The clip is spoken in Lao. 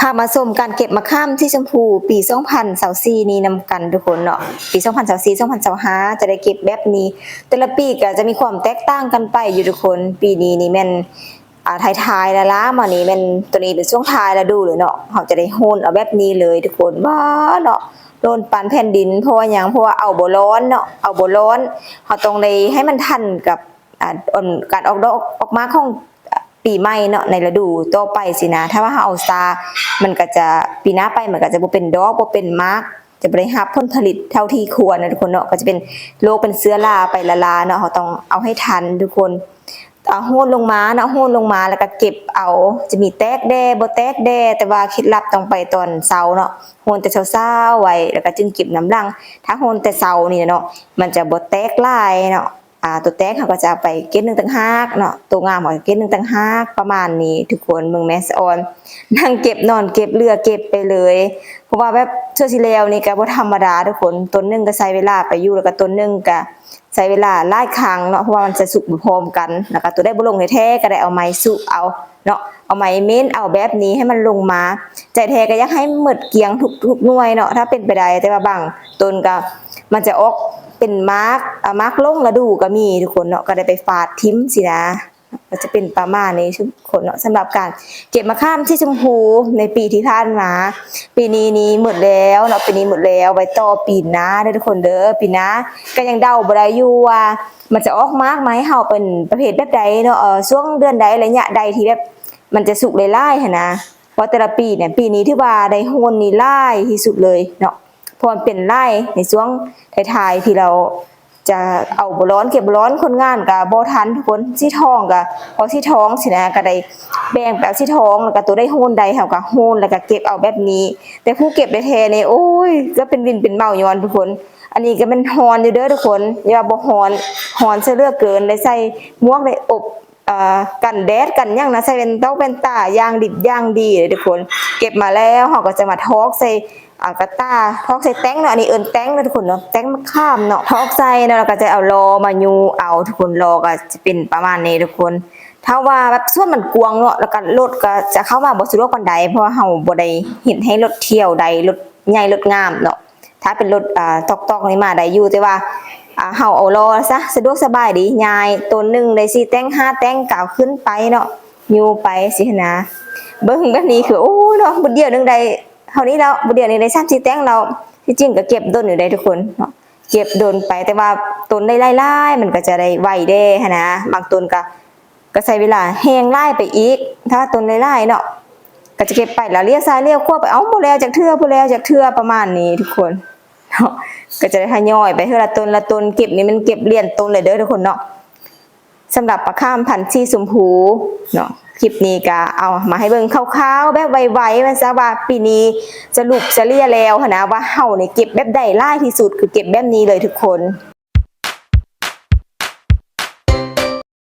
ພາມາຊົມການເກັບມະຂາມສີຊົມພູປີສອງພັນຊາວສີ່ນີ້ນຳກັນທຸກຄົນເນາະ. ປີສອງພັນຊາວສີ່ ສອງພັນຊາວຫ້າຈະໄດ້ເກັບແບບນີ້. ແຕ່ລະປີກໍຈະມີຄວາມແຕກຕ່າງກັນໄປຢູ່ທຸກຄົນ. ປີນີ້ນີ້ແມ່ນ ອ່າ ທ້າຍໆລະລາມານີ້ແມ່ນ ໂຕນີ້ເປັນຊ່ວງທ້າຍລະດູເລີຍເນາະ. ເຮົາຈະໄດ້ໂຫນເອົາແບບນີ້ເລີຍທຸກຄົນ. ວ້າເນາະ ໂລນປານແຜ່ນດິນ. ເພາະວ່າຫຍັງ? ເພາະວ່າເອົາບໍ່ຮ້ອນເນາະ ເອົາບໍ່ຮ້ອນ. ເຮົາຕ້ອງໄດ້ໃຫ້ມັນທັນກັບ ອ່າ ອັນ ການອອກດອກອອກໝາກຂອງ ອ່າ ປີໃໝ່ເນາະ ໃນລະດູຕໍ່ໄປຊີ້ນະ. ຖ້າວ່າເຮົາເອົາຊ້າ ມັນກໍຈະ ປີໜ້າໄປມັນກໍຈະບໍ່ເປັນດອກ ບໍ່ເປັນໝາກ ຈະບໍ່ໄດ້ຮັບຜົນຜະລິດເທົ່າທີ່ຄວນນະທຸກຄົນເນາະ. ກໍຈະເປັນໂລກເປັນເຊື້ອລາໄປລະລາເນາະ. ເຮົາຕ້ອງເອົາໃຫ້ທັນທຸກຄົນ. ເອົາໂຫນລົງມາເນາະ ໂຫນລົງມາແລ້ວກໍເກັບເອົາ. ຈະມີແຕກແດ່ ບໍ່ແຕກແດ່ ແຕ່ວ່າເຄັດລັບຕ້ອງໄປຕອນເຊົ້າເນາະ. ໂຫນແຕ່ເຊົ້າໆໄວ້ ແລ້ວກໍຈຶ່ງເກັບນຳຫຼັງ. ຖ້າໂຫນແຕ່ເຊົ້ານີ້ເນາະ ມັນຈະບໍ່ແຕກຫຼາຍເນາະ. ອ່າ ຕົວແຕກເຮົາກໍຈະເອົາໄປເກັດໜຶ່ງຕ່າງຫາກເນາະ ຕົວງາມເຮົາກໍເກັດໜຶ່ງຕ່າງຫາກ ປະມານນີ້ທຸກຄົນ. ເບິ່ງແມ່ສະອອນ ນັ່ງເກັບ ນອນເກັບ ເຫຼືອເກັບໄປເລີຍ. ເພາະວ່າແບບເທື່ອທີ່ແລ້ວນີ້ກໍບໍ່ທຳມະດາທຸກຄົນ. ຕົ້ນໜຶ່ງກໍໃຊ້ເວລາໄປຢູ່ ແລ້ວກໍຕົ້ນໜຶ່ງກໍໃຊ້ເວລາຫຼາຍຄັ້ງເນາະ ເພາະວ່າມັນຈະສຸກບໍ່ພ້ອມກັນ. ແລ້ວກໍຕົວໃດບໍ່ລົງແທ້ໆ ກໍໄດ້ເອົາໄມ້ສຸເອົາເນາະ ເອົາໄມ້ເມ້ນເອົາແບບນີ້ໃຫ້ມັນລົງມາ. ໃຈແທ້ກໍຢາກໃຫ້ໝົດກ້ຽງທຸກ ທຸກໜ່ວຍເນາະ ຖ້າເປັນໄປໄດ້. ແຕ່ວ່າບາງຕົ້ນກໍມັນຈະອອກເປັນໝາກ ອາ ໝາກຫຼົງລະດູກໍມີທຸກຄົນເນາະ ກໍໄດ້ໄປຟາດຖິ້ມຊີ້ນະ. ກໍຈະເປັນປະມານນີ້ທຸກຄົນເນາະ ສຳລັບການເກັບມະຂາມສີຊົມພູໃນປີທີ່ຜ່ານມາ. ປີນີ້ນີ້ໝົດແລ້ວເນາະ ປີນີ້ໝົດແລ້ວ ໄວ້ຕໍ່ປີໜ້າເດີທຸກຄົນເດີ. ປີໜ້າກໍຍັງເດົາບໍ່ໄດ້ຢູ່ວ່າ ມັນຈະອອກໝາກມາໃຫ້ເຮົາເປັນປະເພດແບບໃດເນາະ ເອີ ຊ່ວງເດືອນໃດ ໄລຍະໃດທີ່ແບບມັນຈະສຸກຫຼາຍໆຫັ້ນນະ. ເພາະແຕ່ລະປີນີ້ ປີນີ້ຖືວ່າໄດ້ໂຫນນີ້ຫຼາຍທີ່ສຸດເລີຍເນາະ ເພາະມັນເປັນຫຼາຍໃນຊ່ວງທ້າຍໆ ທີ່ລາວຈະເອົາບໍ່ຮ້ອນ ເກັບບໍ່ຮ້ອນ ຄົນງານກໍບໍ່ທັນທຸກຄົນ. ສີທອງກໍ ພໍສີທອງຊີ້ນະ ກໍໄດ້ແບ່ງໄປເອົາສີທອງ ແລ້ວກໍຕົວໃດໂຫນໄດ້ເຮົາກໍໂຫນ ແລ້ວກໍເກັບເອົາແບບນີ້. ແຕ່ຜູ້ເກັບແທ້ໆນີ້ ໂອ້ຍ ກໍເປັນວິນເປັນເມົາຍ້ອນທຸກຄົນ. ອັນນີ້ກໍແມ່ນຮ້ອນຢູ່ເດີທຸກຄົນ ຢ່າວ່າບໍ່ຮ້ອນ ຮ້ອນຊະເຫຼືອເກີນ. ໄດ້ໃສ່ໝວກ ໄດ້ອົບ ອ່າ ກັນແດດກັນຫຍັງນະ ໃສ່ແວ່ນຕອກແວ່ນຕາຢ່າງດິບຢ່າງດີເລີຍທຸກຄົນ. ເກັບມາແລ້ວເຮົາກໍຈະມາຖອກໃສ່ ອ່າ ກະຕ່າ ຖອກໃສ່ແຕັງເນາະ. ອັນນີ້ເອີ້ນແຕັງເນາະທຸກຄົນເນາະ ແຕັງມະຂາມເນາະ ຖອກໃສ່ເນາະ ແລ້ວກໍຈະເອົາລໍ້ມາຍູ້ເອົາທຸກຄົນ. ລໍ້ກໍຈະເປັນປະມານນີ້ທຸກຄົນ. ຖ້າວ່າແບບສວນມັນກວ້າງເນາະ ແລ້ວກໍລົດກໍຈະເຂົ້າມາບໍ່ສະດວກປານໃດ ເພາະວ່າເຮົາບໍ່ໄດ້ເຮັດໃຫ້ລົດທ່ຽວໃດ ລົດໃຫຍ່ລົດງາມເນາະ. ຖ້າເປັນລົດ ອ່າ ຕອກໆນີ້ມາໄດ້ຢູ່ ແຕ່ວ່າ ອ່າ ເຮົາເອົາລໍ້ຊະ ສະດວກສະບາຍດີ. ຍ້າຍ ຕົ້ນໜຶ່ງໄດ້ສີ່ແຕັງຫ້າແຕັງ ກໍເອົາຂຶ້ນໄປເນາະ ຍູ້ໄປຊີ້ຫັ້ນນະ. ເບິ່ງແບບນີ້ຄື ໂອ້ເນາະ ບຶດດຽວໜຶ່ງໄດ້ເທົ່ານີ້ແລ້ວ ບຶດດຽວນີ້ໄດ້ສາມສີ່ແຕັງແລ້ວ. ທີ່ຈິງກໍເກັບດົນຢູ່ໄດ໋ທຸກຄົນເນາະ ເກັບດົນໄປ ແຕ່ວ່າຕົ້ນໄດ້ຫຼາຍໆ ມັນກໍຈະໄດ້ໄວແດ່ຫັ້ນນະ. ບາງຕົ້ນກໍ ກໍໃຊ້ເວລາແຮງຫຼາຍໄປອີກ ຖ້າວ່າຕົ້ນຫຼາຍໆເນາະ ກໍຈະເກັບໄປແລ້ວລ້ຽວຊ້າຍລ້ຽວຂວາໄປ ເອົ້າ ບໍ່ແລ້ວຈັກເທື່ອ ບໍ່ແລ້ວຈັກເທື່ອ ປະມານນີ້ທຸກຄົນເນາະ. ກໍຈະໄດ້ທະຍອຍໄປເທື່ອລະຕົ້ນລະຕົ້ນ. ເກັບນີ້ແມ່ນເກັບລຽນຕົ້ນເລີຍເດີທຸກຄົນເນາະ. ສຳລັບມະຂາມພັນສີຊົມພູເນາະ ຄລິບນີ້ກໍເອົາມາໃຫ້ເບິ່ງຄ່າວໆ ແບບໄວໆ ວ່າຊະ ວ່າປີນີ້ສະຫຼຸບສະເລ່ຍແລ້ວຫັ້ນນະ ວ່າເຮົານີ້ເກັບແບບໃດຫຼາຍທີ່ສຸດ ຄືເກັບແບບນີ້ເລີຍທຸກຄົນ.